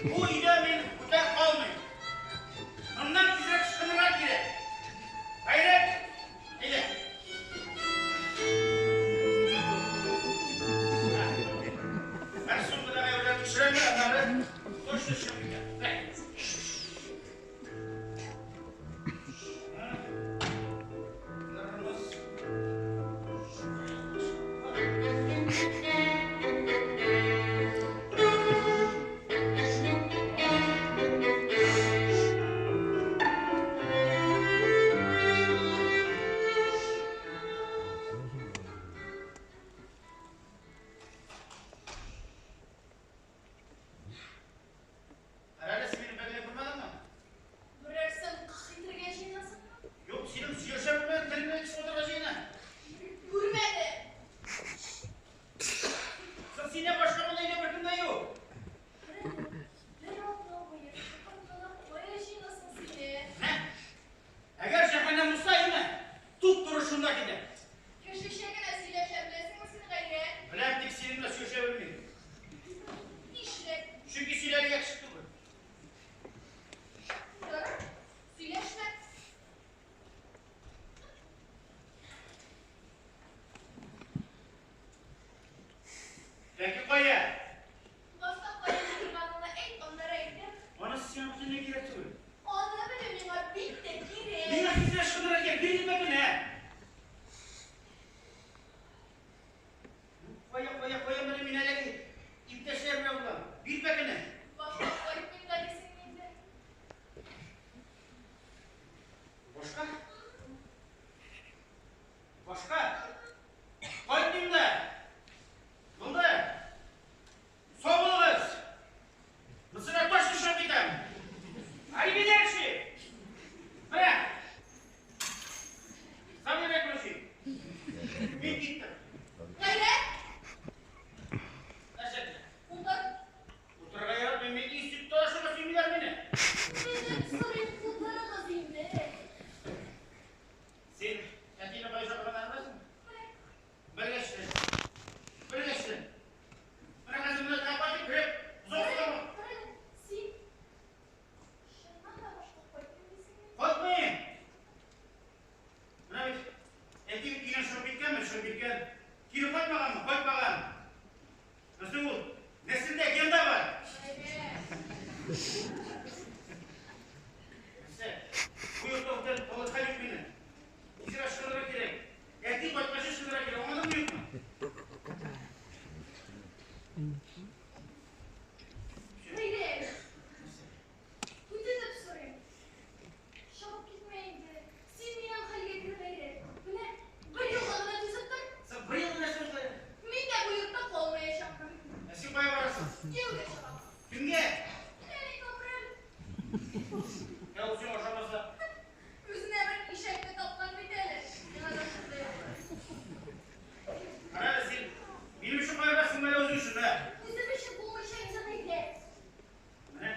Бу өйдә мин бүтән калмыйм. Моннан тизрәк ычкынырга кирәк. Гайрәт, әйдә. Бер сумкадагы әйберләрне төшерәм дә, аннары точно чыгып китәм. Карале, син минем бәбәйне күрмәдеңме? Берәрсен кых итергә җыенасыңмы? Юк, синең сөйләшә белмәгән телең белән кеше утырырга җыена. Күрмәдем. Соң синнән башка монда өйдә беркем дә юк. Бер атна буе шыпырт кына кая җыенасың син, ә? Менә. Әгәр җәһәннәм булса, әйме, туп-туры шунда китәм. Кешечә генә сөйләшә беләсеңме син, Гайрәт? Беләм, тик синең белән сөйләшә белмим. Нишләп? Чөнки сөйләргә кеше түгел. Ярар, сөйләшмә. Ләкин кая? Башта кая җыенганыңны әйт, аннары әйтәм. Анысы сиңа бөтенләй кирәк түгел. Аны белү миңа бик тә кирәк. Миңа тизрәк ычкынырга кирәк, бир димә генә. Кая, кая, кая, менә мин әлеге иптәшләр белән булам. Бир пәкене. Башка кайтмыйм да дисең инде. Башка? Башка? Кайтмыйм да. Булды. Сау булыгыз. Мисырга точно чыгып китәм. Аривидерчи. Менә. Замирай ключи. Мин киттем. Гайрәт! Нәрсә? Утыр. Утырырга яратмыйм. Мин институтта да шуңа сөймиләр мине. Минем сорыйм, утырыгыз инде. Син әтине кая чакырганнарын беләсеңме? Беләм. Белгәчтен. Белгәчтен. Менә хәзер менә кайтып кереп, озак тотамы? Тор әле, син чыннан да башка кайтмыйм дисеңме? Кайтмыйм. Менә бит әти бит өйдән чыгып киткәнме? Чыгып киткән. Кире кайтмаганмы? Кайтмаган. Безнең ул нәселдә генда бар. Гайрәт. Нәрсә? Бу йортта бүтән калыр хәл юк минем. Тизрәк ычкынырга кирәк. Әти кайткач ычкынырга кирәк. Аңладыңмы, юкмы? Гайрәт. Үтенеп сорыйм. Чыгып китмә инде. Син минем хәлгә кер, Гайрәт. Менә бер елга гына түзеп тор. Син бер ел нәрсә эшләдең? Мин дә бу йортта калмаячакмын. Ә син кая барасың? Кияүгә чыгам. Кемгә? Әни Габрел. Ә ул сиңа ошамаса? Үзенә бер ишәкне тапкан бит әле. Миңа да шундый ошар. Кара әле, син минем өчен кайгырасыңмы, әллә үзең өченме? Үзем өчен булмыйча инде, Гайрәт. Менә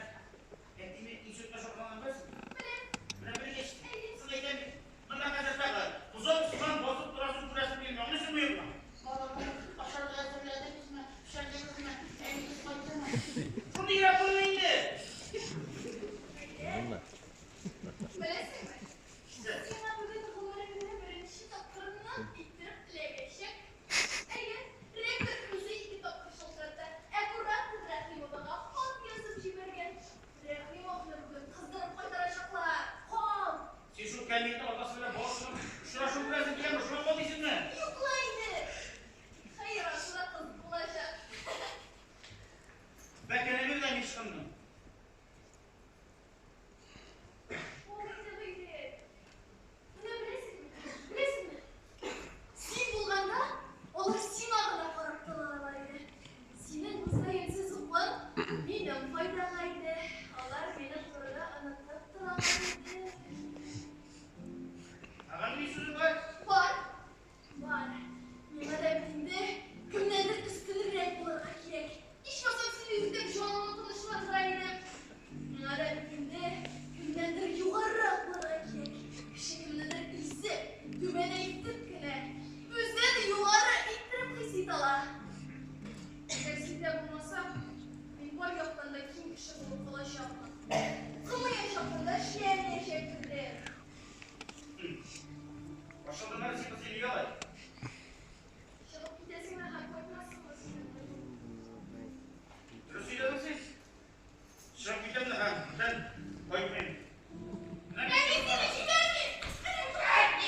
әтине институтка чакырганнарын беләсеңме? Беләм. Менә белгәч, Әйе. син әйтәм бит, монда хәзер тагы озак сыман басып торасың, күрәсең килми, аңлыйсыңмы, юкмы? Балалар, ашарга әзерләдегезме? Пешердегезме? Әниегез кайттымы? Шундый ерак булмый инде. Гайрәт. Беләсеңме? Сиңа бүген гомереңдә беренче тапкыр нык иттереп эләгәчәк. Әйе, ректор үзе ике тапкыр шалтыратты. Ә куратор Рәхимовага хат язып җибәргән. Рәхимовны бүген кыздырып кайтарачаклар. Кал! Син шул кәмитнең атасы белән баласының очрашуын күрәсең киләме, шуңа кал дисеңме? Юк ла инде. Хәер, анысы да кызык булачак. Бәкәне бир дә мин ычкындым. Ул инде Гыйрәт. Менә беләсеңме, беләсеңме? Син булганда, алар сиңа гына карап тора иде. Синең безгә юньсез укуың минем файдага иде. Алар минем турыда онытып торалар иде. Тагын ни сүзең бар? Бар, бар. Миңа да бит инде кемнәндер өстенрәк булырга кирәк. Ичмасам сине үтеп җанымны тынычландыра идем. Миңа да бит инде кемнәндер югарырак булырга кирәк. Кеше кемнедер изеп, түбәнәйтеп кенә, үзен югары иттереп хис итә ала. Әгәр синдә булмаса, мин бар яктан да ким. кеше булып калачакмын. Укымаячакмын да, эшләмәячәкмен дә. Башладыңнар син кызый нигә алай? Чыгып китәсеңме һәм кайтмассыңмы син? Дөрес сөйләдең син. Чыгып китәм дә һәм бүтән кайтмыйм. Ә мин сине җибәрмим!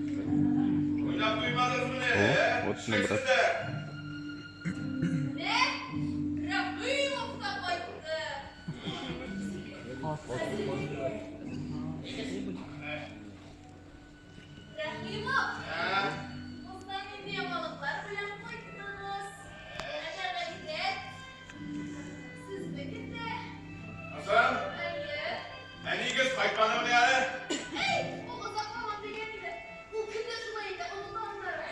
Уйлап туймадыгызмыни? О, вот мне, брат. Эшләйсез дә. Менә Рәхимов та кайтты. Рәхимов, монда нинди яңалыклар белән кайттыгыз? Әнә гайрәт. Сезне көтә. Хасан, Әйе. әниегез кайтканмыни әле? Әй, ул озакламам дигән иде. Ул көн дә шулай итә, оныта аннары.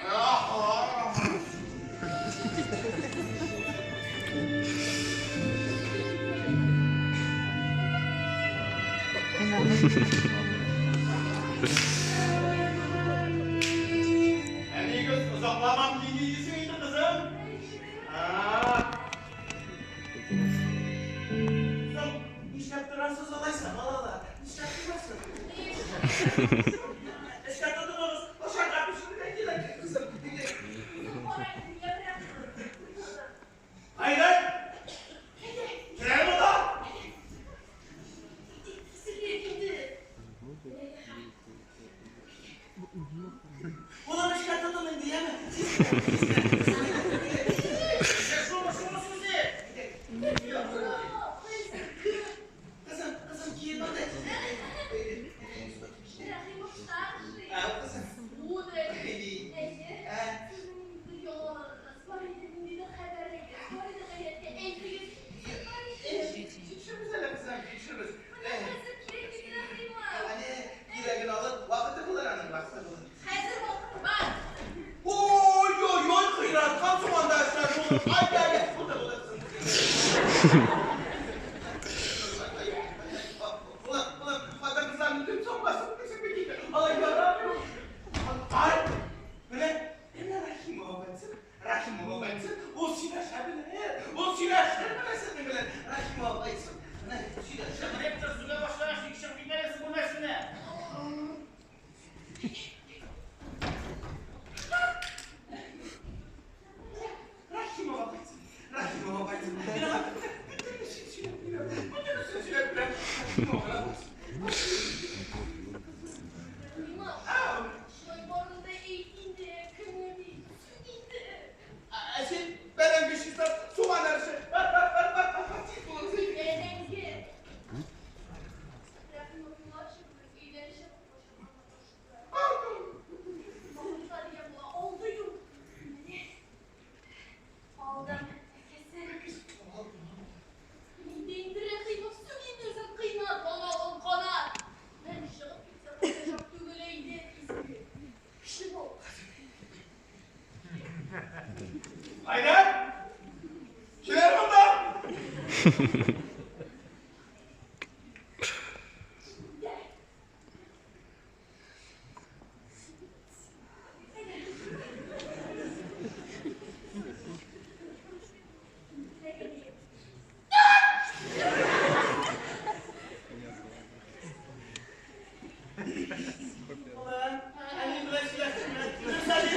Әниегез озакламам дигән иде, кызым. Соң, нишләп торасыз алайса, балалар? Нишләп торасыз? Эшкә тотыныгыз, ашарга пешерергә кирәк, кызым. Айдар! Килә монда! Улым, эшкә тотын инде, яме? Кызым, кызым, киен монда. Рәхимов старший. Ә, кызым. Мудрый. Әйе. Әйе. Ә. Сезнең инде яңалыгыгыз бар иде, ниндидер хәбәрегез бар иде гайрәткә әйтегез. Бар иде. Тикшербез әле, кызым, тикшербез. Менә хәзер кирәк бит, Рәхимов. Әле кирәген алып, вакыты булыр аның, вакыты булыр. Хәзер вакыт бар. Ой, ой, ой, кыйраткан суганда эшләр булыр. Ай, ай, ай, утыр, утыр, кызым. Ulan, ulan, хатын-кызларның төн соңмасын, алай ярамый. Ай, менә, менә Рәхимова кайтсын, Рәхимова кайтсын, ул сөйләшә белә, ул сөйләшә белә сезнең белән. Рәхимова кайтсын, менә сөйләшә белә. Рәхимова кайтсын, Рәхимова кайтсын. Мин аңа бөтенесен сөйләп бирәм, бөтенесен сөйләп бирәм. Рәхимова кайтсын. Рәхимов, Ау! шулай барында әйт инде, кемне дип, инде. Ә син бәрәңге чистарт, суган әрче. Бар, бар, бар, бар, бар, бар, тиз булыгыз. Бәрәңге. Рәхимов младший белән өйләнешеп башлаган. Махмутлар дигән була, алды юк. Менә. Алдым. Әкәсе. Инде инде Рәхимов, сүг инде үзен кыйнат, тамагым канат. Мен чыгып китсәм, кайтачак түгел инде, изге. Кеше бул. Айдар! Килә монда! Ulan, әни белән сөйләштем. Дөрес әле,